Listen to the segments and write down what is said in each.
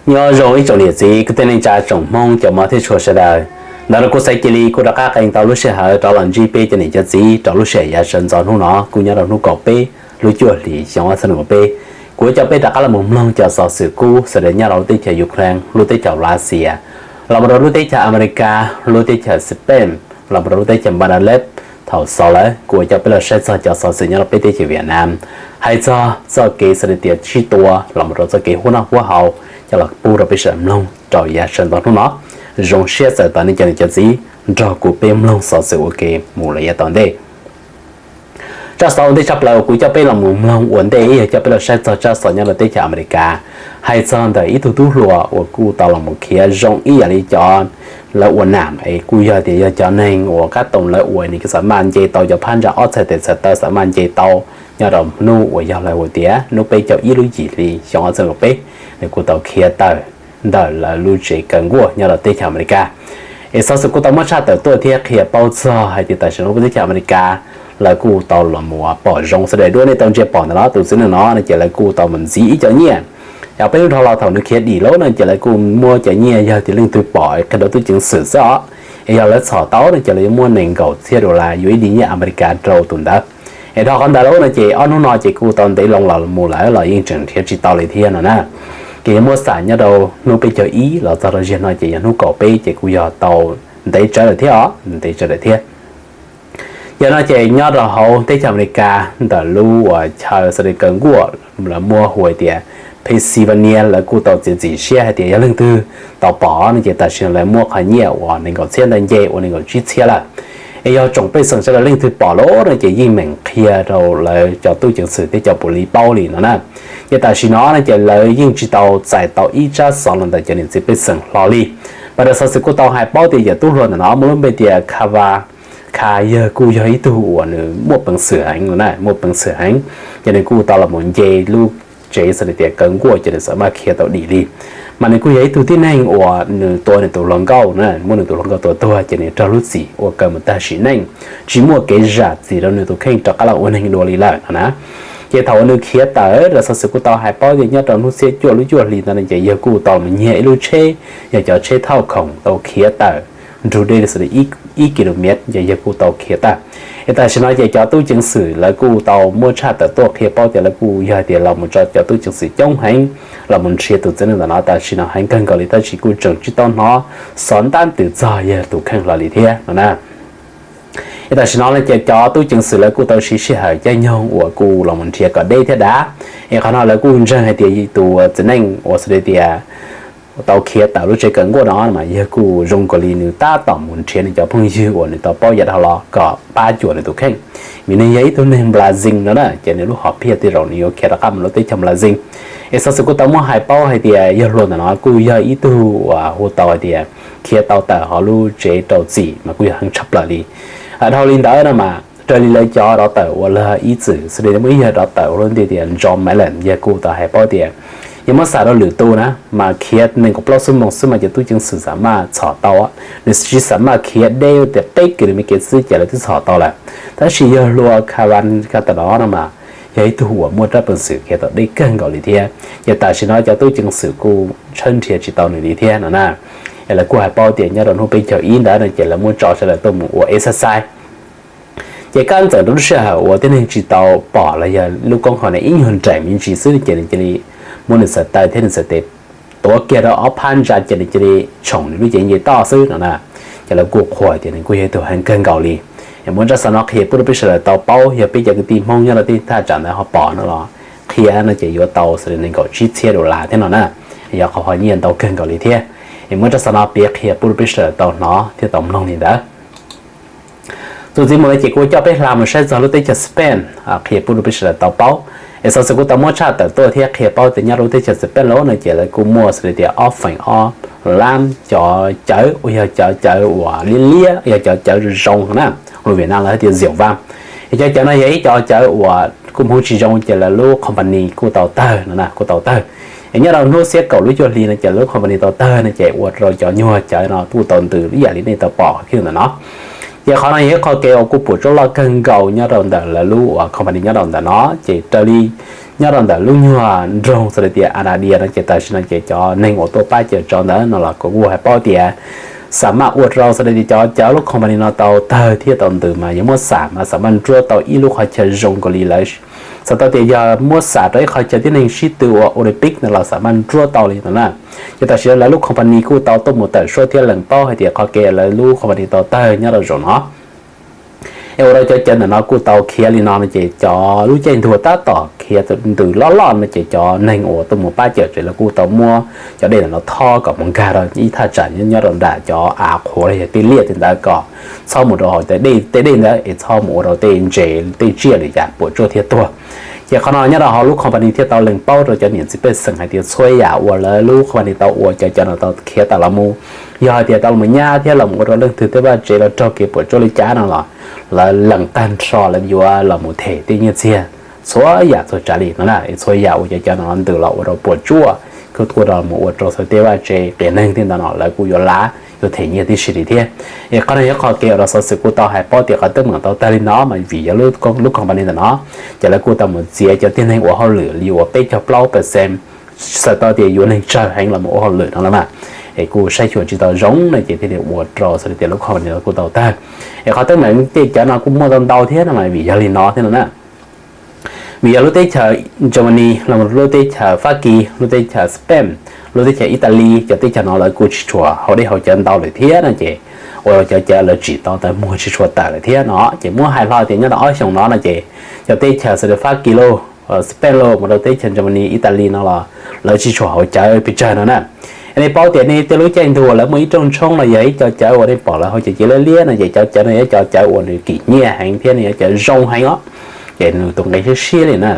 Nyob zoo ib tsoom niam txiv kwv tij neej tsa tsoom Hmoob cov mov thiab tshua sawv daws. Ntawm no kuv Xaiv Cia Li kuj rov qab qee tau lub sij hawm rov los ntsib peb cov niam cov txiv rau lub sij hawm yav sawv ntxov hnub no, kuj nyob rau hnub kaum peb lub cuaj hlis xyoo ob txhiab nees nkaum peb. Kuv yuav coj peb rov qab los mus mloog cov xov xwm kub xws li nyob rau lub teb chaws Ukraine, lub teb chaws Russia, los mus rau lub teb chaws America, lub teb chaws Spain, los mus rau lub teb chaws Bangladesh. Thaum xaus lawm kuv yuav coj peb los saib txog cov xov xwm nyob rau peb teb chaws Vietnam, hais txog txoj kev xws li tias sib tua los mus rau txoj kev huab noj huab haus coj los pub rau peb sawv daws mloog rau yav sawv ntxov hnub no. Zoo siab txais tos nej cov niam cov txiv nrog kuv peb mloog xov xwm ua ke mus lawm yav tom ntej. Tsab xov ua ntej tshaj plaws uas kuv coj peb los mus mloog ua ntej yog coj peb los saib txog tsab xov nyob rau teb chaws America, hais txog ntawm ib tug tub hluas uas kuj tau los mus khiav zoo ib yam li cov lawv ua nam es kuj yog tias yog cov neeg uas kab toom lawv ua nws kuj xam maj nce tau cov phab ntsa ob txhais tes txhais taw, xam maj nce tau. Nyob rau hnub uas yog lawv hu tias hnub peb caug ib lub yim hli xyoo ob txhiab nees nkaum peb, nws kuj tau khiav tawm ntawm lawv lub tsev kaw nkuaj nyob rau teb chaws America. Es xov xwm kuj tau muab tshaj tawm tuaj thiab qhia paub txog hais tias tam sim no lub teb chaws America lawv kuj tau los mus pom zoo sawv daws dua nej tau ntsia pom ntawm no, tus txiv neej no no ces lawv kuj tau mus ntxiv ib co nyiaj. Yog peb hnub dhau los thaum nws khiav dim lawm no ces lawv kuj muab cov nyiaj yog tias leej twg pom qhia rau tub ceev xwm xwb os. Es yog lawv txhom tau no ces lawv yuav muab nees nkaum txhiab dollar, yuav ib dim nyiaj America rau tus ntawd. Es dhau qhov ntawd lawm no ces ob hnub no ces kuj tau ntev loo los mus lawm los yeej tseem nrhiav tsis tau li thiab no na. Ces yuav muab xam nyob rau hnub peb caug ib los txog rau ziag no ces yog hnub kaum peb ces kuj yog tau ntev tsawv lawm thiab os, ntev tsawv lawm thiab. Yog no ces nyob rau hauv teb chaws America ntawm lub uas chaw xws li kaw nkuaj lawv muab hu tias Pennsylvania, lawv kuj tau txiav txim siab hais tias yog leej twg tau pom no ces tam sim no lawv muab qhov nyiaj uas nees nkaum txhiab ntawd nce ua nees nkaum tsib txhiab lawm. Es yog tsoom pej xeem sawv daws leej twg pom lawm no ces yeej meem qhia rau lawv cov tub ceev xwm thiab cov pus lis paub li no na. Ces tam sim no no ces lawv yeej tsis tau txais tau ib tsab xov los ntawm cov niam txiv pej xeem hlo li. Pas daws xov xwm kuj tau hais paub tias yawm tub hluas ntawm no muaj lub npe tias Kava Kha yawg kuj yog ib tug uas nws muaj peev xwm heev no na, muaj peev xwm heev. Ces nws kuj tau los mus nce lub tsev xws li tias kaw nkuaj ces nws xam maj khiav tau dim li. Mas nws kuj yog ib tug tib neeg uas nws tua nws tus hluas nkauj na, muab nws tus hluas nkauj tua tuag ces nws raug lub txim ua kaw mus tag sim neej, tsis muaj kev zam txim rau nws tus kheej rov qab los ua neeg dua li lawm no na. Ces thaum uas nws khiav tawm, daws xov xwm kuj tau hais paub tias nyob rau hnub xiab cuaj lub cuaj hlis ntawd no ces yawg kuj tau los mus nyiag ib lub tsheb, yog cov tsheb thauj khoom tau khiav tawm nrug dej li xws li ib kilomev ces yawg kuj tau khiav tawm. Es tam sim no ces cov tub ceev xwm lawv kuj tau muab tshaj tawm tuaj qhia paub tias lawv kuj yog tias los mus tso cov tub ceev xwm coob heev los mus nrhiav tus txiv neej ntawm no tam sim no heev kawg nkaus li tab sis kuj tseem tsis tau hnov xov ntab twg txog yawg tus kheej hlo li thiab no na. Es tam sim no no ces cov tub ceev xwm lawv kuj tau siv sij hawm caij nyoog uas kuj los mus nrhiav kom deb thiab dav. Es qhov no lawv kuj ntseeg hais tias tus txiv neej uas xws li tias tau khiav tawm lub tsev kaw nkuaj no mas yawg kuj zoo nkaus li nws tab tom mus nrhiav nws cov phooj ywg uas nws tau paub yav dhau los kom pab cuam nws tus kheej. Vim nws yog ib tug neeg Brazil no na, ces nws lub hom phiaj tej zaum nws yuav khiav rov qab mus lub teb chaws Brazil. Es xov xwm kuj tau muab hais paub hais tias yawg hluas ntawm no kuj yog ib tug uas hu tau hais tias khiav tau tawm hauv lub tsev rau txim mas kuj yog heev tshaj plaws li. Dhau li ntawd no mas raws li lawv cov rov tawm uas lawv ib txwm xws li muaj ib yawg rov tawm ua lub npe tias John Mallon, yawg kuj tau hais paub tias yog muab xam rau lwm tus na mas khiav nees nkaum plaub xuab moos xwb mas cov tub ceev xwm xam maj txhom tau. Nws tsis xam maj khiav deb tias peb kilomev kev xwb ces lawv twb txhom tau lawm. Tab sis yawg hluas Kava Kha tam no no mas yog ib tug uas muaj rab peev xwm khiav tau deb kawg nkaus li thiab, ces tam sim no cov tub ceev xwm kuj tshawb nrhiav tsis tau nws li thiab no na. Es lawv kuj hais paub tias nyob rau hnub peb caug ib ntawd no ces lawv muab tso sawv daws tuaj mus ua exercise. Ces kaj ntxawm rau lub sij hawm uas tib neeg tsis tau pom los yog lub koob hauv no ib nyuag nraim me ntsis xwb ces nws cia li muab nws txhais taw thiab nws txhais tes tuav kiag rau ob phab ntsa ces nws cia li tshoom nws lub cev nce toj xwb no na. Ces lawv kuj qhuas tias nws kuj yog ib tug heev kawg nkaus li. Es muab tsab xov no qhia pub rau peb sawv daws tau paub, yog peb cov kwv tij Hmoob nyob rau tej thaj tsam ntawd ho pom no los qhia no ces yuav tau xws li nees nkaum tsib txhiab dollar thiab no na. Yog qhov nyiaj ntau kawg nkaus li thiab. Es muab tsab xov no piav qhia pub rau peb sawv daws tau hnov thiab tau mloog li ntawd. Txuas ntxiv mus no ces kuv coj peb hla mus saib txog lub teb chaws Spain, qhia pub rau peb sawv daws tau paub. Es xov xwm kuj tau muab tshaj tawm tuaj thiab qhia paub tias nyob rau lub teb chaws Spain lawm no ces lawv kuj muaj xws li tias ob feem ob lab cov cawv uas yog cov cawv uas liab liab, yog cov cawv zoo zoo na, lus Vietnam lawv hais tias diav va. Es cov cawv no yog ib cov cawv uas kuj hmoov tsis zoo ces lawv lub company kuj tau tawg no na, kuj tau tawg. Es nyob rau hnub xiab kaum lub cuaj hli no ces lub company tau tawg no ces ua rau cov nyuag cawv no kuj tau ntws ib yam li nej tau pom qhov ntawm no. Ces qhov no yog ib qho kev uas kuj puas tsuaj loj kawg nkaus nyob rau ntawm lawv lub uas company nyob rau ntawm no, ces raws li nyob rau ntawm lub nyuag nroog xws li tias Anadia no ces tam sim no ces cov neeg uas tuaj pab cawm tsov ntawd no los kuj hais paub tias xam maj ua rau xws li tias cov cawv lub company no tau tawg thiab tau ntws mas yog muab xam mas xam maj nruab tau ib lub qhov chaw zoo nkaus li lawv xam tau tias yog muab xam rau ib qhov chaw tib neeg sib tw ua Olympic no los xam maj nruab tau li no na. Ces tam sim no lawv lub company kuj tau tuaj mus tawm suab thiab lees paub hais tias qhov kev lawv lub company tau tawg nyob rau zaum no es ua rau cov cawv ntawm no kuj tau khiav li no no ces cov lub caij ntuag tab tom khiav ntws loj loj no ces cov neeg uas tuaj mus pab cawm tsev lawv kuj tau muab cov dej ntawm no thob kom mus nkag rau ib thaj tsam nyob rau nram cov av qhuav los yog tej liaj tej ntawd kom txhob mus rau hauv tej dej ntawd es txhob mus ua rau tej ntses tej tsiaj lwm yam puas tsuaj thiab tuag. Ces qhov no nyob rau hauv lub company thiaj tau lees paub rau cov niam txiv pej xeem hais tias txhua yam uas lawv lub company tau ua cov cawv no tau khiav tawm los mus, yog hais tias tau los nyab thiab los ua rau leej twg tej vaj tsev los raug kev puas tsuaj li cas no los lawv lees tag nrho lawv yuav los mus them tej nyiaj txiag txhua yam txhua tsav li no na. Txhua yam uas cov cawv no ntws los ua rau puas tsuaj kuj tuaj los mus ua rau txhua tej vaj tsev qias neeg tej ntawd no lawv kuj yuav lav yuav them nyiaj tib si li thiab. Es qhov no yog qhov kev uas rau xov xwm kuj tau hais paub tias qhov teeb meem tau tag li no mas vim yog lub company ntawm no ces lawv kuj tau mus txiav cov tib neeg ua hauj lwm li uas peb caug plaub percent, xam tau tias yuav neeg tsawg heev los mus ua hauj lwm no los mas es kuj saib xyuas tsis tau zoo no ces thiaj li ua rau xws li tias lub company no kuj tau tawg. Es qhov teeb meem tej cawv no kuj muaj tau ntau thiab no mas vim yog li no thiab no na. Vim yog lub teb chaws Germany los lub teb chaws Fab Kis, lub teb chaws Spain, lub teb chaws Italy, cov teb chaws no lawv kuj tsis tshua haus dej haus cawv ntau lawm thiab no ces ua rau cov cawv lawv tsim tau tawv muag tsis tshua tawm lawm thiab no. Ces muab hais hlo tias nyob rau ob xyoos no no ces cov teb chaws xws li Fab Kis lauj, Spain lauj, mus rau teb chaws Germany, Italy no los lawv tsis tshua haus cawv pes tsawg no na. Nej paub tias nej tej lub caij ntuag uas lawv muaj ib rooj tshoob los yog ib co cawv uas nej pom lawv haus cawv cev liab liab no ces cov cawv no yog cov cawv uas nws kim nyiaj heev thiab nws yog cawv zoo heev os, ces nws tus nqe siab siab li na.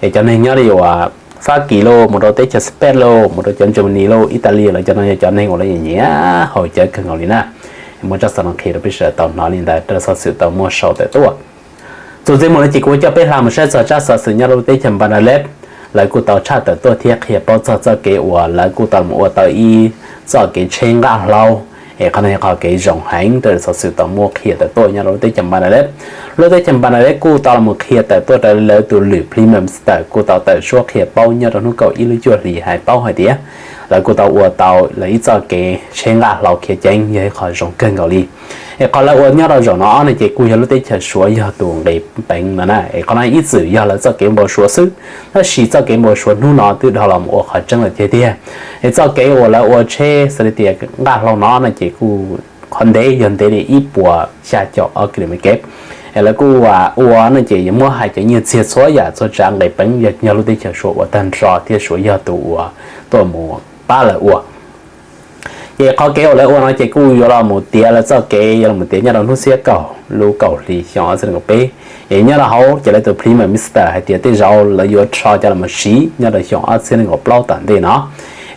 Es cov neeg nyob li uas Fab Kis lauj, mus rau teb chaws Spain lauj, mus rau cov Germany lauj, Italy lawv cov no yog cov neeg uas lawv nyiam nyiam haus cawv kawg nkaus li na. Muab tsab xov no qhia rau peb sawv daws tau hnov li ntawd raws xov xwm tau muaj sau tawm tuaj. Txuas ntxiv mus no ces kuv coj peb hla mus saib txog tsab xov xwm nyob rau lub teb chaws Bangladesh, lawv kuj tau tshaj tawm tuaj thiab qhia paub txog txoj kev uas lawv kuj tau mus ua tau ib txoj kev tsheb nqaj hlau. Es qhov no yog qhov kev zoo heev raws xov xwm tau muaj qhia tawm tuaj nyob rau lub teb chaws Bangladesh. Lub teb chaws Bangladesh kuj tau los qhia tawm tuaj raws li lawv tus lwm Prime Minister kuj tau tawm suab qhia paub nyob rau hnub kaum ib lub cuaj hlis hais paub hais tias lawv kuj tau ua tau lawv ib txoj kev tsheb nqaj hlau khiav ceev yog ib qho zoo kawg nkaus li. Es qhov lawv ua nyob rau zaum no no ces kuj yog lub teb chaws Suav yog tus nqis peev no na. Es qhov no ib txwm yog lawv txoj kev npau suav xwb, tab sis txoj kev npau suav hnub no twb dhau los ua qhov tseeb lawm tiag tiag. Es txoj kev uas lawv ua tsheb xws li tias nqaj hlau no no ces kuj qhov ntev yog ntev li ib puas xya caum ob kilomev kev. Es lawv kuj ua no ces yuav muab hais cov nyiaj txiag txhua yam txhua tsav nqis peev yog lub teb chaws Suav ua tag nrho thiab Suav yog tus uas tuaj mus pab lawv ua. Ces qhov kev uas lawv ua no ces kuj yuav los mus tiav lawv txoj kev yuav los mus tiav nyob rau hnub xiab kaum lub kaum hli xyoo ob txhiab nees nkaum peb. Es nyob rau hauv ces lawv tus Prime Minister hais tias tej zaum lawv yuav rho cov los mus siv nyob rau xyoo ob txhiab nees nkaum plaub tom ntej no.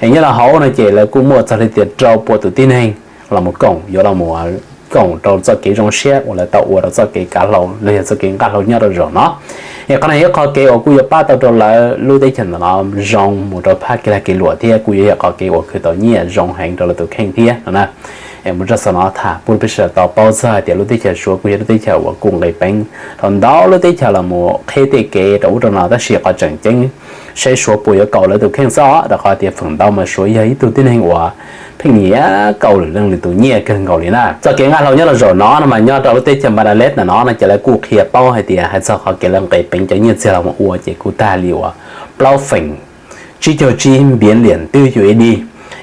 Es nyob rau hauv no ces lawv kuj muaj txog li tias rau pua tus tib neeg los mus koom yuav los mus koom rau txoj kev zoo siab uas lawv tau ua rau txoj kev kav hlau los yog txoj kev nqaj hlau nyob rau zaum no. Es qhov no yog ib qho kev uas kuj yuav pab tau rau lawv lub teb chaws ntawm no zoo mus rau phab kev lag kev luam thiab kuj yuav yog qhov kev uas khwv tau nyiaj zoo heev rau lawv tus kheej thiab no na. Es mus rau xov no tham pub rau peb sawv daws tau paub txog hais tias lub teb chaws Suav kuj yog lub teb chaws uas kuj nqis peev rau ntau lub teb chaws los mus qheb tej kev rau ub rau no tab sis qhov tseem ceeb saib Suav puas yuav kaum lawv tus kheej xwb os, rau qhov tias feem ntau mas Suav yog ib tug tib neeg uas pheej nyiam kaum lwm leej lwm tus nyiaj kawg nkaus li na. Txoj kev nqaj hlau nyob rau zaum no no mas nyob rau lub teb chaws Bangladesh ntawm no no ces lawv kuj qhia paub hais tias hais txog qhov kev lawv nqis peev cov nyiaj txiag los mus ua ces kuj tag li uas plaub feem tsib caug tsib npiav liam twg U S D.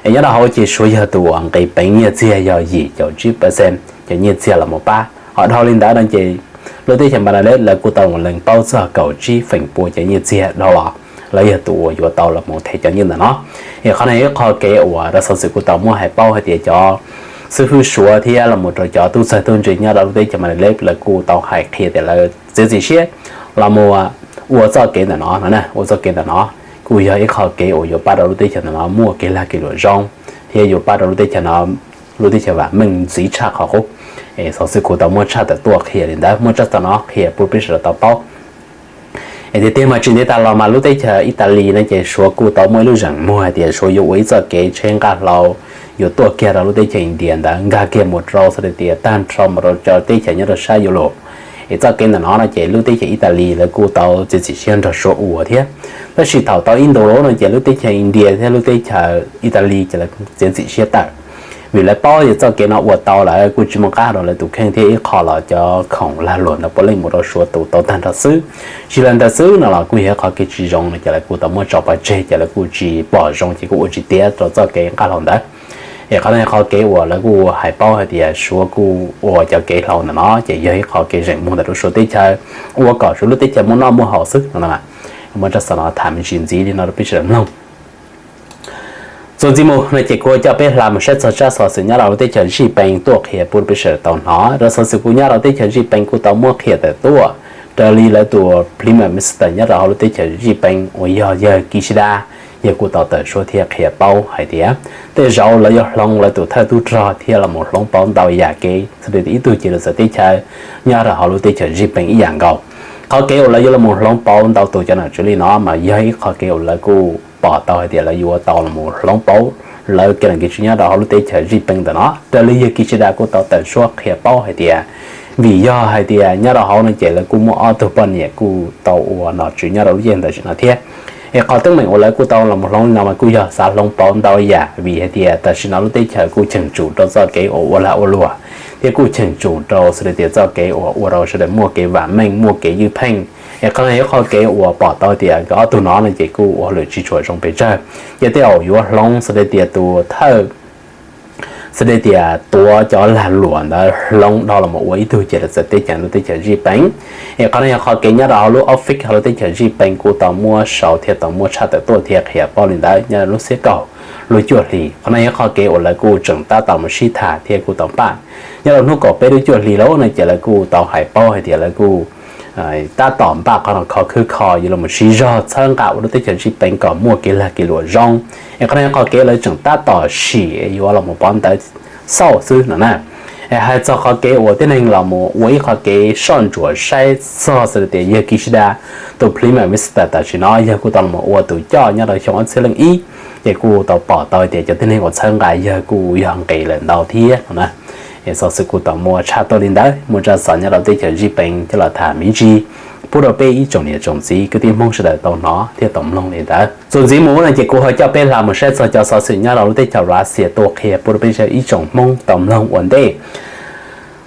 Es nyob rau hauv ces Suav yog tus uas nqis peev nyiaj txiag yog yim caum tsib percent cov nyiaj txiag los mus pab. Ho dhau li ntawd no ces lub teb chaws Bangladesh lawv kuj tau mus lees paub txog kaum tsib feem pua cov nyiaj txiag dhau los lawv yog tus uas yuav tau los mus them cov nyiaj ntawm no. Es qhov no yog ib qho kev uas rau xov xwm kuj tau muaj hais paub hais tias cov xib hwb Suav thiab los mus rau cov tub txawg tub ntse nyob rau lub teb chaws Bangladesh lawv kuj tau hais qhia tias lawv txiav txim siab los mus ua txoj kev ntawm no no na, ua txoj kev ntawm no kuj yog ib qho kev uas yuav pab rau lub teb chaws ntawm no muaj kev lag kev luam zoo thiab yuav pab rau lub teb chaws no, lub teb chaws vam meej ntxiv tshaj qhov qub. Es xov xwm kuj tau muaj tshaj tawm tuaj qhia li ntawd, muaj tsab xov no qhia pub peb sawv daws tau paub. Es tiag tiag mas tsis ntev tas los mas lub teb chaws Italis no ces Suav kuj tau muaj ib lub zeem muag hais tias Suav yuav ua ib txoj kev tsheb nqaj hlau yuav tuaj kiag rau lub teb chaws India ntawd nkag kiag mus rau xws li tias tag nrho mus rau cov teb chaws nyob rau sab Europe. Es txoj kev ntawm no no ces lub teb chaws Italis lawv kuj tau txiav txim siab nrog Suav ua thiab. Tab sis thaum tau ib ntus lawm no ces lub teb chaws India thiab lub teb chaws Italis ces lawv txiav txim siab tawm, vim lawv paub tias txoj kev no ua tau lawm kuj tsis muaj qab rau lawv tus kheej thiab ib qho los cov khoom lag luam ntawd puav leej mus rau Suav tus tau tag nrho xwb. Tsis li ntawd xwb no los kuj yog qhov kev tsis zoo no ces lawv kuj tau muab tso pov tseg ces lawv kuj tsis pom zoo ces kuj ua tsis tiav rau txoj kev nqaj hlau ntawd. Es qhov no yog qhov kev uas lawv kuj hais paub hais tias Suav kuj ua cov kev hlau ntawm no ces yog ib qho kev zeem muag ntawm lub Suav teb chaws ua kom Suav lub teb chaws muaj noj muaj haus xwb no. Muab zaj xov no tham me ntsis ntxiv li no rau peb sawv daws mloog. Txuas ntxiv mus no ces kuv coj peb hla mus saib txog tsab xov xwm nyob rau lub teb chaws Zij Pees tuaj qhia pub rau peb sawv daws tau hnov. Raws xov xwm kuj nyob rau teb chaws Zij Pees kuj tau muab qhia tawm tuaj raws li lawv tus Prime Minister nyob rau hauv lub teb chaws Zij Pees uas yog yawg Kishida, yawg kuj tau tawm suab thiab qhia paub hais tias tej zaum lawv yuav hloov lawv tus thawj tub rog thiab los mus hloov pauv ntau yam kev xws li ib tug cev lus txawv teb chaws nyob rau hauv lub teb chaws Zij Pees ib yam nkaus. Qhov kev uas lawv yuav los mus hloov pauv ntau tus cov nom tswv li no mas yog ib qhov kev uas lawv kuj pom tau hais tias lawv yuav tau los mus hloov pauv lawv kev nom kev tswv nyob rau hauv lub teb chaws Zij Pees ntawm no. Raws li yawg Kishida kuj tau tawm suab qhia paub hais tias vim yog hais tias nyob rau hauv no ces lawv kuj muaj ob tug poj niam kuj tau ua nom tswv nyob rau lub caij tam sim no thiab. Es qhov teeb meem uas lawv kuj tau los mus hloov li no mas kuj yog xav hloov pauv ntau yam vim hais tias tam sim no lub teb chaws kuj cheem tsum rau txoj kev uas ua lag ua luam thiab kuj cheem tsum rau xws li tias txoj kev uas ua rau sawv daws muaj kev vam meej muaj kev ywj pheej. Es qhov no yog qhov kev uas pom tau tias nkawd ob tug no no ces kuj ua hauj lwm tsis tshua zoo pes tsawg. Ces tej zaum yuav hloov xws li tias tus thawj xws li tias tuav cov lag luam ntawd hloov dhau los mus ua ib tug cev lus txawv teb chaws lub teb chaws Zij Pees. Es qhov no yog qhov kev nyob rau hauv lub office hauv lub teb chaws Zij Pees kuj tau muab sau thiab tau muab tshaj tawm tuaj thiab qhia paub li ntawd nyob rau lub xiab kaum lub cuaj hlis. Qhov no yog qhov kev uas lawv kuj tseem tab tom mus sib tham thiab kuj tau npaj nyob rau hnub kaum peb lub cuaj hlis lawm no ces lawv kuj tau hais paub hais tias lawv kuj tab tom npaj qhov no khov khwb kho yuav los mus siv zog txhawb nqa ua lub teb chaws Zij Pees kom muaj kev lag kev luam zoo. Es qhov no yog qhov kev lawv tseem tab tom sim yuav los mus pov ntawv xauj xwb no na. Es hais txog qhov kev uas tib neeg los mus ua ib qhov kev soj ntsuam saib txog xws li tias yawg Kishida tus Prime Minister tam sim no yawg kuj tau los ua tus coj nyob rau xyoo ob txhiab leej ib, ces kuj tau pom tau tias cov tib neeg uas txhawb nqa yawg kuj yog nqis lawm ntau thiab no na. Es xov xwm kuj tau muaj tshaj tuaj li ntawd, muaj tsab xov nyob rau teb chaws Zij Pees coj los tham me ntsis pub rau peb ib tsoom niam tsoom txiv kwv tij Hmoob sawv daws tau hnov thiab tau mloog li ntawd. Txuas ntxiv mus no ces kuv ho coj peb hla mus saib txog cov xov xwm nyob rau lub teb chaws Russia tuaj qhia pub rau peb ib tsoom Hmoob tau mloog ua ntej.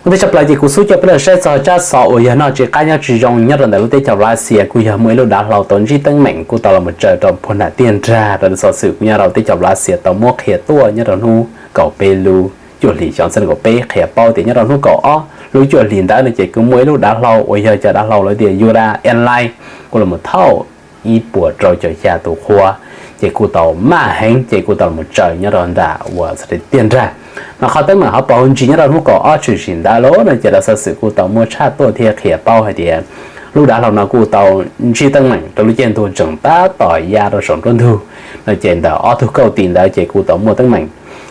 Ua ntej tshaj plaws ces kuv xub coj peb los saib txog tsab xov uas yog noj tsis qab nyob tsis zoo nyob rau ntawm lub teb chaws Russia kuj yog muaj ib lub dav hlau tau ntsib teeb meem kuj tau los mus tsaws rau puag nram tiaj nrag. Raws li xov xwm kuj nyob rau teb chaws Russia tau muab qhia tuaj nyob rau hnub kaum peb lub cuaj hlis xyoo ob txhiab nees nkaum peb qhia paub tias nyob rau hnub kaum ob lub cuaj hlis ntawd no ces kuj muaj ib lub dav hlau uas yog cov dav hlau lawv tias Yura Airlines kuj los thauj ib puas rau caum xya tus qhua, ces kuj tau maj heev ces kuj tau los tsaws nyob rau nram uas tiaj nrag. Mas qhov teeb meem ho pauv ntsis nyob rau hnub kaum ob tshwm sim ntawd lawm no ces raws xov xwm kuj tau muab tshaj tuaj thiab qhia paub hais tias lub dav hlau no kuj tau ntsib teeb meem rau lub caij ntuj tseem tab tom ya rau saum nruab ntug no ces ntawm ob tug kauj tis ntawd ces kuj tau muaj teeb meem.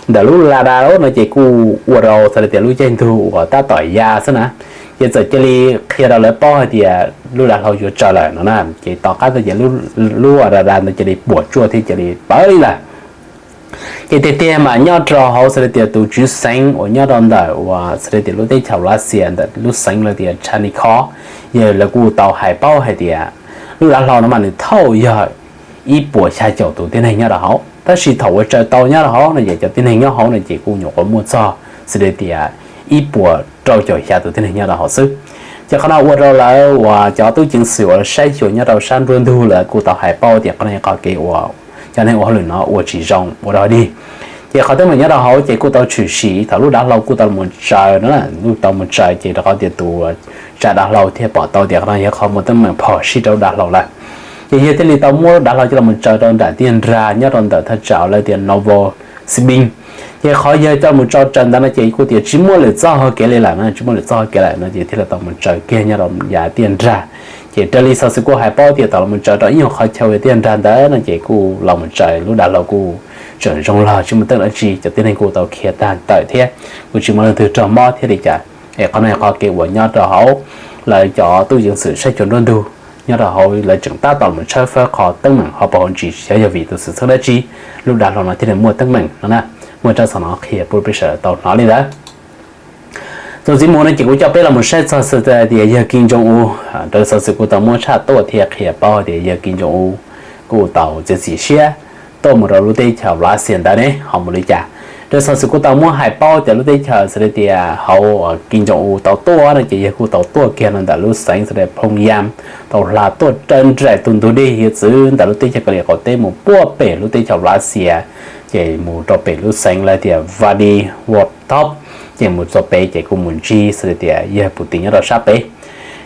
Ntawm lub radar no ces kuj ua rau xws li tias lub caij ntuj uas tab tom ya xwb na, ces txawm cia li qhia rau lawv paub hais tias lub dav hlau yuav tsaws lawm no na, ces tom qab ntawd ces lub radar ntawd cia li puas tsuaj thiab cia li pawv li lawm. Ces tiag tiag mas nyob rau hauv xws li tias tus tswv xeev uas nyob rau ntawm uas xws li tias lub teb chaws Russia ntawm lub xeev lawv tias Chernihiv, yog lawv kuj tau hais paub hais tias lub dav hlau no mas nws thauj yog ib puas xya caum tus tib neeg nyob rau hauv, tab sis thaum uas tsaws tau nyob rau hauv no ces cov tib neeg nyob hauv no ces kuj nyuam qhuav muaj txog xws li tias ib puas rau caum xya tus tib neeg nyob rau hauv xwb. Ces qhov no ua rau lawv uas cov tub ceev xwm uas saib xyuas nyob rau sab nruab ntug lawv kuj tau hais paub tias qhov no yog qhov kev uas cov neeg ua hauj lwm no ua tsis zoo ua rau dig. Ces qhov teeb meem nyob rau hauv ces kuj tau tshwm sim thaum lub dav hlau kuj tau mus tsaws no, kuj tau mus tsaws ces rau qhov tias tus tsav dav hlau thiaj pom tau tias qhov no yog qhov muaj teeb meem phom sij rau lub dav hlau lawm. Ces yawg thiaj li tau muab lub dav hlau coj los tsaws rau nram tiaj nrag nyob rau ntawm thaj tsam lawv tias Novosibirsk. Ces qhov yawg coj mus tso tsaws ntawd no ces kuj tias tsis muaj lwm txoj hau kev li lawm no, tsis muaj lwm txoj hau kev lawm no ces thiaj li tau mus tsaws kiag nyob rau yav tiaj nrag. Ces raws li xov xwm kuj hais paub tias thaum los mus tsaws rau ib nyuag qhov chaw tiaj nrag ntawd no ces kuj los mus tsaws lub dav hlau kuj tseem zoo log tsis muaj teeb dab tsi, cov tib neeg kuj tau khiav tag tawm thiab kuj tsis muaj leej twg raug mob thiab li cas. Es qhov no yog qhov kev uas nyob rau hauv lawv cov tub ceev xwm saib xyuas nruab ntug nyob rau hauv lawv tseem tab tom mus tshawb fawb qhov teeb meem hauv paus hauv ntsis xyov yog vim tus xwm txheej dab tsi lub dav hlau no thiaj li muaj teeb meem no na. Muaj tsab xov no qhia pub rau peb sawv daws tau hnov li ntawd. Txuas ntxiv mus no ces kuv coj peb los mus saib txog xwm tias yawg Kim Jong-un, raws xov xwm kuj tau muab tshaj tuaj thiab qhia paub tias yawg Kim Jong-un kuj tau txiav txim siab tuaj mus rau lub teb chaws Lav Xias ntawd ne ho mus li cas. Raws xov xwm kuj tau muab hais paub tias lub teb chaws xws li tias hauv Kim Jong-un tau tuaj no ces yawg kuj tau tuaj kiag no ntawm lub xeev xws li Phoo Yam, tau hla tuaj raws nraim tus ntug dej hiav txwv ntawm lub teb chaws Kaus Lim qaum teb mus puag pem lub teb chaws Lav Xias, ces mus rau pem lub xeev lawv tias Vladivostok, ces mus txog pem ces kuj mus ntsib xws li tias yawg Putin nyob rau sab pem.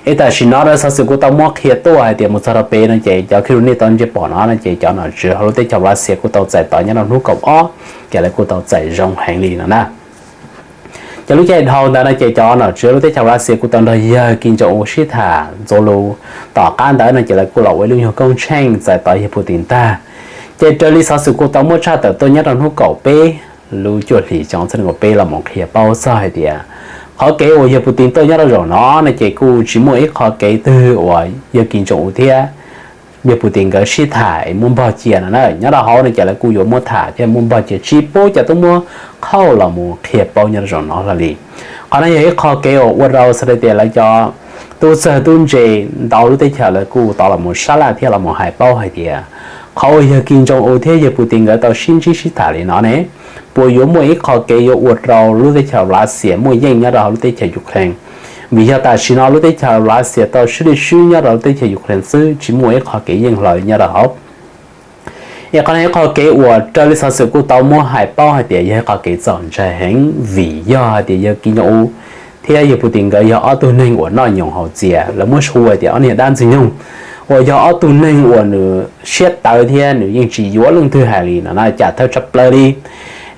Es tam sim no raws xov xwm kuj tau muab qhia tuaj hais tias mus txog rau pem no ces cov khib ru nej tau ntsej pom no no ces cov nom tswv hauv lub teb chaws Lav Xias kuj tau txais tod nyob rau hnub kaum ob, ces lawv kuj tau txais zoo heev li no na. Ces lub caij dhau ntawd no ces cov nom tswv lub teb chaws Lav Xias kuj tau nrog yawg Kim Jong-un sib tham ntxuav lus tom qab ntawd no ces lawv kuj los ua ib lub nyuag koob tsheej txais tod yawg Putin tag. Ces raws li xov xwm kuj tau muab tshaj tawm tuaj nyob rau hnub kaum peb lub cuaj hlis xyoo ob txhiab nees nkaum peb los mus qhia paub txog hais tias qhov kev uas yawg Putin tuaj nyob rau zaum no no ces kuj tsis muaj ib qho kev twg uas yawg Kim Jong-un thiab yawg Putin nkawd sib tham es muab npog cia no na. Nyob rau hauv no ces lawv kuj yuav muab tham thiab muab npog cia tsis pub cov tub muab qhauj los mus qhia paub nyob rau zaum no hlo li. Qhov no yog ib qho kev uas ua rau xws li tias lawv cov tub txawg tub ntse ntau lub teb chaws lawv kuj tau los mus sab laj thiab los mus hais paub hais tias qhov uas yawg Kim Jong-un thiab yawg Putin nkawd tau sib ntsib sib tham li no ne, puas yuav muaj ib qho kev yuav ua rau lub teb chaws Lav Xias muaj yeej nyob rau hauv lub teb chaws Ukraine. Vim yog tam sim no lub teb chaws Lav Xias tau swb li swb nyob rau lub teb chaws Ukraine xwb, tsis muaj ib qho kev yeej hlo nyob rau hauv. Es qhov no ib qho kev uas raws li xov xwm kuj tau muab hais paub hais tias yog ib qho kev txaus ntshai heev vim yog hais tias yawg Kim Jong-un thiab yawg Putin nkawd yog ob tug neeg uas noj nyoos haus txias, lawv muab hu hais tias ob niag dab ntxwg nyoog, uas yog ob tug neeg uas nws siab tawv thiab nws yeej tsis yuav leej twg hais li no na, cam thawj tshaj plaws li.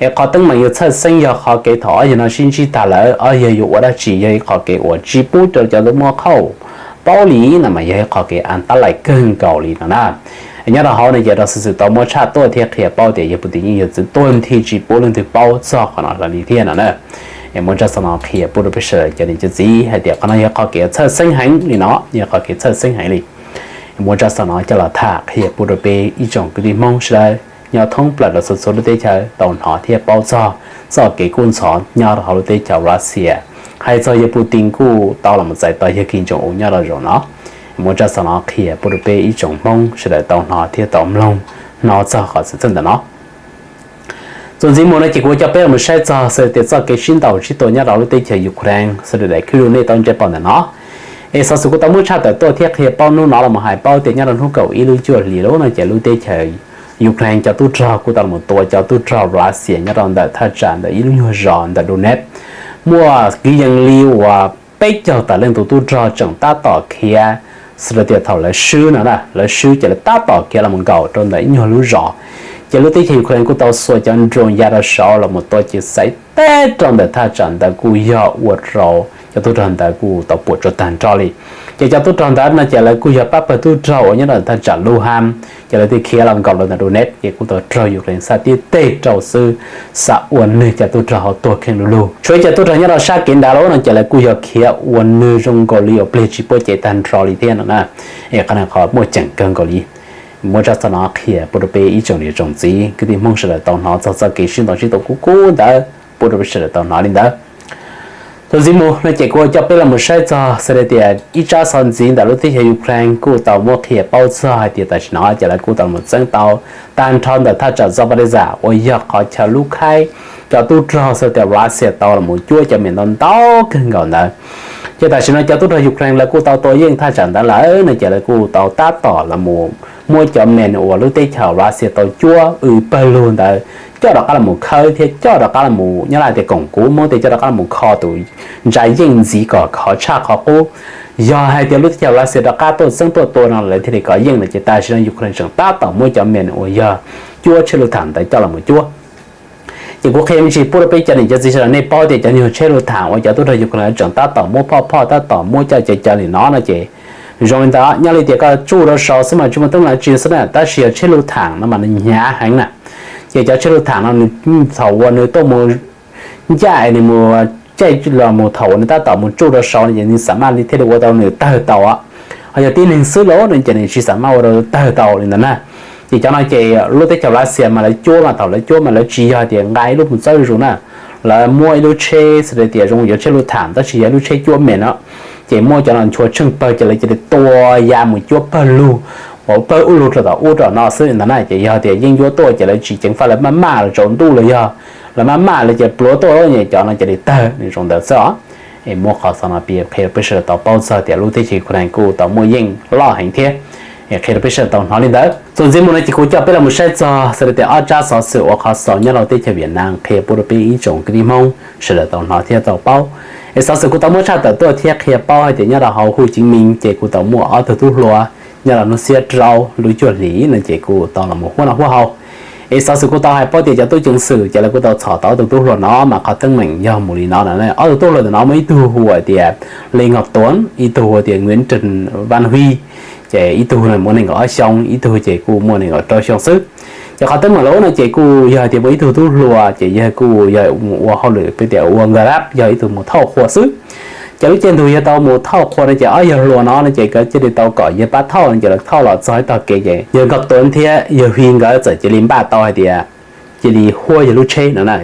Es qhov teeb meem yuav txhawj xeeb yog qhov kev thaum ob yawg no sib ntsib tag lawm ob yawg yuav ua dab tsi yog ib qho kev uas tsis pub rau cov tub muab qhauj paub li no mas yog ib qho kev an tab laim kawg nkaus li no na. Nyob rau hauv no ces raws xov xwm tau muab tshaj tuaj thiab qhia paub tias yawg Putin yeej yog txwv tuag nthi tsis pub leej twg paub txog qhov no hlo li thiab no na. Muab tsab xov no qhia pub rau peb sawv daws cov niam cov txiv hais tias qhov no yog qhov kev txhawj xeeb heev li no, yog qhov kev txhawj xeeb heev li. Muab tsab xov no coj los tham qhia pub rau peb ib tsoom kwv tij Hmoob sawv daws nyob thoob plaws rau txhua txhua lub teb chaws tau hnov thiab paub txog txoj kev kub ntxhov nyob rau hauv lub teb chaws Lav Xias. Hais txog yawg Putin kuj tau los txais tos yawg Kim Jong-un nyob rau zaum no. Muab tsab xov no qhia pub rau peb ib tsoom Hmoob sawv daws tau hnov thiab tau mloog hnov txog qhov xwm txheej ntawm no. Txuas ntxiv mus no ces kuv coj peb los saib txog xws tias txoj kev sib ntaus sib tua nyob rau lub teb chaws Ukraine xws li daim clip nej tau ntsib pom ntawm no. Es xov xwm kuj tau muab tshaj tawm tuaj thiab qhia paub hnub no los hais paub tias nyob rau hnub kaum ib lub cuaj hlis lub no ces lub teb chaws Ukraine cov tub rog kuj tau los tua cov tub rog Lav Xias nyob rau ntawm thaj tsam ntawm ib lub nyuag zos ntawm Donetsk. Muaj kwv yees li uas peb caug tawm leej tus tub rog tseem tab tom khiav, xws li tias thaum lawv swb no, lawv swb ces lawv tab tom khiav los nkaum rau ntawm ib nyuag lub zos. Ces lub teb chaws Ukraine kuj tau xuas cov drone ya rau saud los tua ces xaiv teb rau ntawm thaj tsam ntawd kuj yog ua rau cov tub rog ntawd kuj tau puas tsuaj tag nrho li. Ces cov tub rog ntawd no ces lawv kuj yog pab pawg tub rog uas nyob rau thaj tsam Luhansk, ces lawv thiaj khiav los nkaum rau ntawm Donetsk ces kuj tau raug Ukraine xa tib teg rau xwb, xa ua nws cov tub rog hauv tuag kheej lug lug. Tshuav cov tub rog nyob rau sab kev nrad lawm no ces lawv kuj yog khiav ua nws zoo nkaus li uas plig tsis puab cev tag nrho li thiab no na. Es qhov no qhov muaj ceem kawg nkaus li. Muab tsab xov no qhia pub rau peb ib tsoom niam tsoom txiv kwv tij Hmoob sawv daws tau hnov txog txoj kev sib ntaus sib tua kub kub ntawd pub rau peb sawv daws tau hnov li ntawd. Txuas ntxiv mus no ces kuv coj peb los saib txog xws li tias ib tsab xov ntxiv ntawm lub teb chaws Ukraine kuj tau muab qhia paub txog hais tias tam sim no ces lawv kuj tau los txeeb tau tag nrho ntawm thaj tsam Zaporizhzhia uas yog qhov chaw lub khaib cov tub rog xws tias Lav Xias tau los cuab cov me nyuam ntau ntau kawg nkaus ntawd. Ces tam sim no cov tub rog Ukraine lawv kuj tau tua yeej thaj tsam ntawd lawm no ces lawv kuj tau tab tom los muab cov me nyuam uas lub teb chaws Lav Xias tau cuab uas pawg lug ntawd coj rov qab los khawb thiab coj rov qab los, nyob Lav tias koom kuv Hmoob tias coj rov qab los kho tus ntsa yeej ntxiv kom khov tshaj qhov qub. Yog hais tias lub teb chaws Lav Xias rov qab tuaj txeeb tuaj tua no lawv thiaj li kov yeej no ces tam sim no Ukraine tseem tab tom muab cov me nyuam uas yog cuab tsheb lub tham ntawd coj los cuab. Ces kuv qhia me ntsis pub rau peb cov niam cov txiv sawv daws nej paub tias cov nyuag tsheb lub tham uas cov tub rog Ukraine tseem tab tom muab phoj phoj tab tom muab coj cov cov li no no ces zoo li ntawd nyob li tias koj tsuj rau saud xwb mas tsis muaj teeb meem tsi xwb na, tab sis yog tsheb lub tham no mas nws hnyav heev na. Ces cov tsheb lub tham no nws thaum uas nws tuaj mus ncaj es nws mus caij los mus thaum uas nws tab tom mus tsuj rau saud no ces nws xam maj li thiaj li ua tau nws tawg tau. Ho yog tib neeg xwb los no ces nws tsis xav maj ua rau tawg tau li ntawd na. Ces cov no ces lub teb chaws Lav Xias mas lawv cuab mas thaum lawv cuab mas lawv tsis yog tias nqa ib lub mus txawb zus na, lawv muab ib lub tsheb xws li tias zoo yuav tsheb lub tham tab sis yog ib lub tsheb cuab me no, ces muab cov no nchuav tsheej pawg ces lawv cia li tua ya mus cuab pawg lug, uas pawg ub lug rau tom ub rau no xwb li ntawd na. Ces yog tias yeej yuav tuaj ces lawv tsis ceev faj, lawv maj maj los tsaus ntuj los yog lawv maj maj lawv ces pluav tuaj, cov no cia li tawg nws zoo ntawd xwb os. Es muab qhov xov no piav qhia peb sawv daws tau paub txog tias lub teb chaws Ukraine kuj tau muaj yeej loj heev thiab. Es qhia rau peb sawv daws tau hnov li ntawd. Txuas ntxiv mus no ces kuv coj peb los mus saib txog xws li tias ob tsab xov xwm uas qhov xaus nyob rau teb chaws Vietnam qhia pub rau peb ib tsoom kwv tij Hmoob sawv daws tau hnov thiab tau paub. Es xov xwm kuj tau muab tshaj tawm tuaj thiab qhia paub hais tias nyob rau hauv Hu Chi Minh ces kuj tau muaj ob tug tub hluas nyob rau hnub xiab rau lub cuaj hlis no ces kuj tau los mus huab noj huab haus. Es xov xwm kuj tau hais paub tias cov tub ceev xwm ces lawv kuj tau txhom tau ob tug tub hluas no mas qhov teeb meem yog mus li no na. Ob tug tub hluas ntawm no muaj ib tug hu ua tias Lê Ngọc Tuấn, ib tug hu ua tias Nguyễn Trần Văn Huy, ces ib tug no muaj nees nkaum ob xyoo, ib tug ces kuj muaj nees nkaum rau xyoo xwb. Ces qhov teeb meem lawm no ces kuj yog tias muaj ib tug tub hluas ces yawg kuj yog mus ua hauj lwm peb tias ua Grab, yog ib tug mus thauj qhua xwb. Ces lub caij ntuj yawg tau mus thauj qhua no ces ob yawg hluas no no ces nkawd cia li tau kom yawg pab thauj no ces lawv thauj los txog ib tog kev ces yawg Ngọc Tuấn thiab yawg Huy nkawd txawm cia li npaj tau hais tias cia li huab yawg lub tsheb no na.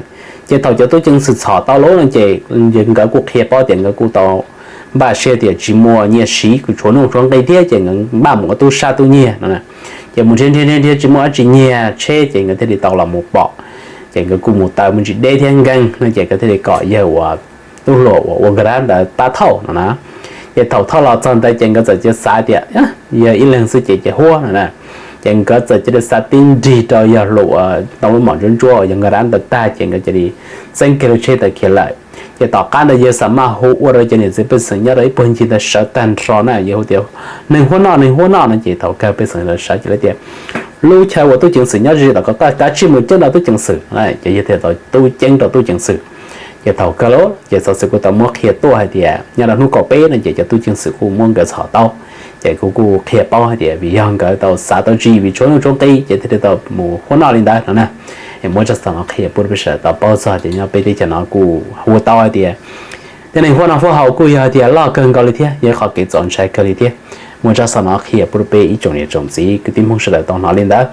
Ces thaum cov tub ceev xwm txhom tau lawm no ces nkawd kuj qhia paub tias nkawd kuj tau npaj siab tias tsis muaj nyiaj siv, kuj tshuav nuj tshuav nqi thiab ces nkawd npaj mus ua tub sab tub nyiag no. Ces mus nrhiav nrhiav nrhiav nrhiav tsis muaj dab tsi nyiag tsheb ces nkawd thiaj li tau los mus pom. Ces nkawd kuj mus taws mus tsis deb thiab nkeeg no ces nkawd thiaj li kom yawg uas tub hluas uas ua Grab ntawd pab thauj no na. Ces thaum thauj los txog ntawd ces nkawd txawm cia xav tias yog ib leeg xwb ces cia huab no na. Ces nkawd txawm cia li xa tib nrig rau yawg hluas uas tau lub mom ntsuab ntsuab uas yawg Grab ntawd tag ces nkawd cia li txeeb kiag lub tsheb tawm khiav lawm. Ces tom qab ntawd yawg xa maj hu ua rau cov niam txiv pej xeem nyob rau ib puag ncig ntawd sawv tag nrho na, yawg hu tias neeg huab noj neeg huab noj no ces thaum kawg pej xeem sawv cia li tias lub chaw uas tub ceev xwm nyob ze tom ko, koj kav tsij mus ceeb rau tub ceev xwm. Ces yawg thiaj tau tub ceeb rau tub ceev xwm. Ces thaum kawg lawm ces xov xwm kuj tau muab qhia tuaj hais tias nyob rau hnub kaum peb no ces cov tub ceev xwm kuj muab nkawd txhom tau. Ces kuv kuj qhia paub hais tias vim yog nkawd tau xav tau tsis vim tshuav nuj tshuav nqi ces thiaj li tau mus huab noj li ntawd no na. Es muab tsab xov no qhia pub rau peb sawv daws tau paub txog tias nyob peb teb chaws no kuj hu tau hais tias tej neeg huab noj huab haus kuj yog hais tias loj kawg nkaus li thiab, yog ib qhov kev txaus ntshai kawg li thiab. Muab tsab xov no qhia pub rau peb ib tsoom niam tsoom txiv kwv tij Hmoob sawv daws tau hnov li ntawd.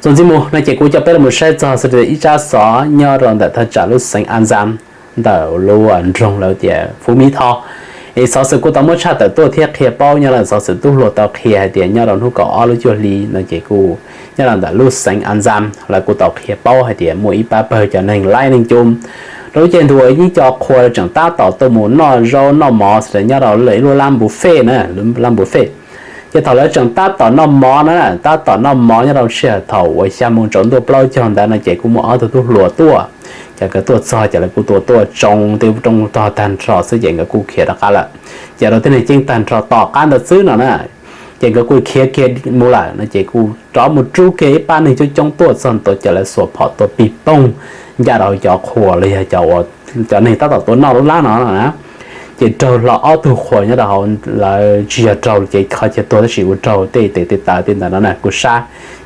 Txuas ntxiv mus no ces kuv coj peb los saib txog xws li ib tsab xov nyob rau ntawm thaj tsam lub xeev An Zam ntawm lub nroog lawv tias Phú Mỹ Tho. Es xov xwm kuj tau muab tshaj tawm tuaj thiab qhia paub nyob rau xov xwm tub hluas tau qhia hais tias nyob rau hnub kaum ob lub cuaj hli no ces kuj nyob rau ntawm lub xeev An Zam lawv kuj tau qhia paub hais tias muaj ib pab pawg cov neeg laib neeg cum rau lub caij ntuj ib co qhua tseem tab tom tuaj mus noj zaub noj mov xws li nyob rau ib lub lab buffet na, lab buffet. Ces thaum lawv tseem tab tom noj mov na, tab tom noj mov nyob rau sij hawm thaum uas xya moo tsaus ntuj plaub caug ntawd no ces kuj muaj ob tug tub hluas tuaj. Ces nkawd tuaj txog ces lawv kuj tuaj tuaj tsoo tej rooj tog tag nrho xwb ces nkawd kuj khiav rov qab lawm. Ces rau tej neeg ceeb tag nrho tom qab ntawd xwb no na, ces nkawd kuj khiav kiag mus lawm no ces kuj rov mus rub kiag ib pab neeg coob coob tuaj txog ntua ces lawv xuas phom tua pig poog ncaj rau hauv cov qhua los yog cov, cov neeg tab tom tuaj noj lub lab no na. Ces raug hlo ob tug qhua nyob rau hauv, lawv tsis yog raug ces qhov chaw tuag tab sis ua raug tej tes tej taw tej ntawd no na kuj sab,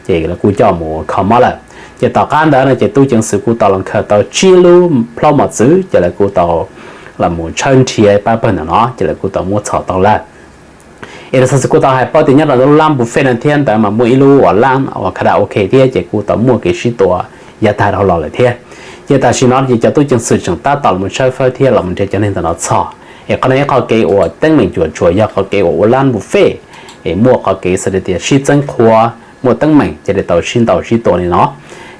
ces lawv kuj coj mus kho mob lawm. Ces tom qab ntawd no ces tub ceev xwm kuj tau los nkhaws tau tsib lub plaub mos txwv ces lawv kuj tau los mus tshawb nrhiav pab pawg ntawm no ces lawv kuj tau muab txhom tau lawm. Es los xov xwm kuj tau hais paub tias nyob rau lub lab buffet no thiab ntawd mas muaj ib lub uas lab uas karaoke thiab ces kuj tau muaj kev sib tua yav tag dhau los lawm thiab. Ces tam sim no ces cov tub ceev xwm tseem tab tom los mus tshawb fawb thiab los mus nrhiav cov neeg ntawm no txhom. Es qhov no ib qhov kev uas teeb meem cuam tshuam yog qhov kev uas ua lab buffet, es muaj qhov kev xws li tias sib txeeb qhua, muaj teeb meem cia li tau sib ntaus sib tua li no.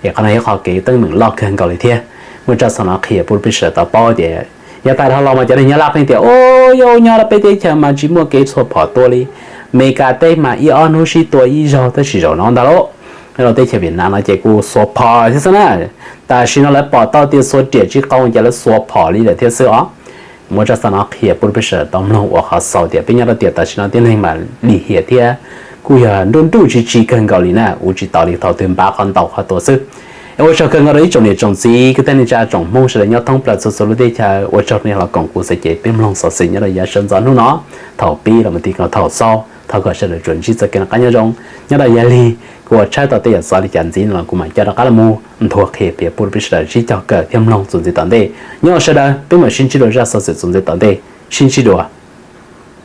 Es qhov no ib qhov kev teeb meem loj kawg nkaus li thiab. Muab tsab xov no qhia pub rau peb sawv daws tau paub tias yav tag dhau los mas cov neeg nyob Laj Pheej tias, u, yog nyob rau peb teb chaws mas tsis muaj kev xuas phom tua li. Meskas teb mas ib ob hnub sib tua ib zaug tab sis zaum no ntag lauj, nyob rau teb chaws Vietnam no ces kuj xuas phom thiab xwb na. Tam sim no lawv pom tau tias xuas riam tsis qau ces lawv xuas phom li lawm thiab xwb os. Muab tsab xov no qhia pub rau peb sawv daws tau mloog ua qhov xaus tias peb nyob rau tiam tam sim no tib neeg mas lim hiam thiab kuj yog nruj nruj tsis tsis kawg nkaus li na, ua tsis tau li, thaum twg npav qhov ntaus qhov tua xwb. Es ua tsaug kawg nkaus rau ib tsoom niam tsoom txiv kwv tij neej tsa tsoom Hmoob sawv daws nyob thoob plaws txhua txhua lub teb chaws, ua tsaug nej los koom kuv xav ces peb mloog xov xwm nyob rau yav sawv ntxov hnub no. Thaum pib los mus ti koom thaum xaus, thov kom sawv daws tsuas ntsib txoj kev noj qab nyob zoo. Nyob rau yav lig kuv ua tshawb tau tej yam xov li cas ntxiv no los kuv mam coj rov qab los mus nthuav qhia piav pub rau peb sawv daws sib cog kawm thiab mloog txuas ntxiv tom ntej. Nyob sawv daws peb mam sib ntsib dua zaj xov xwm txuas ntxiv tom ntej, sib ntsib dua.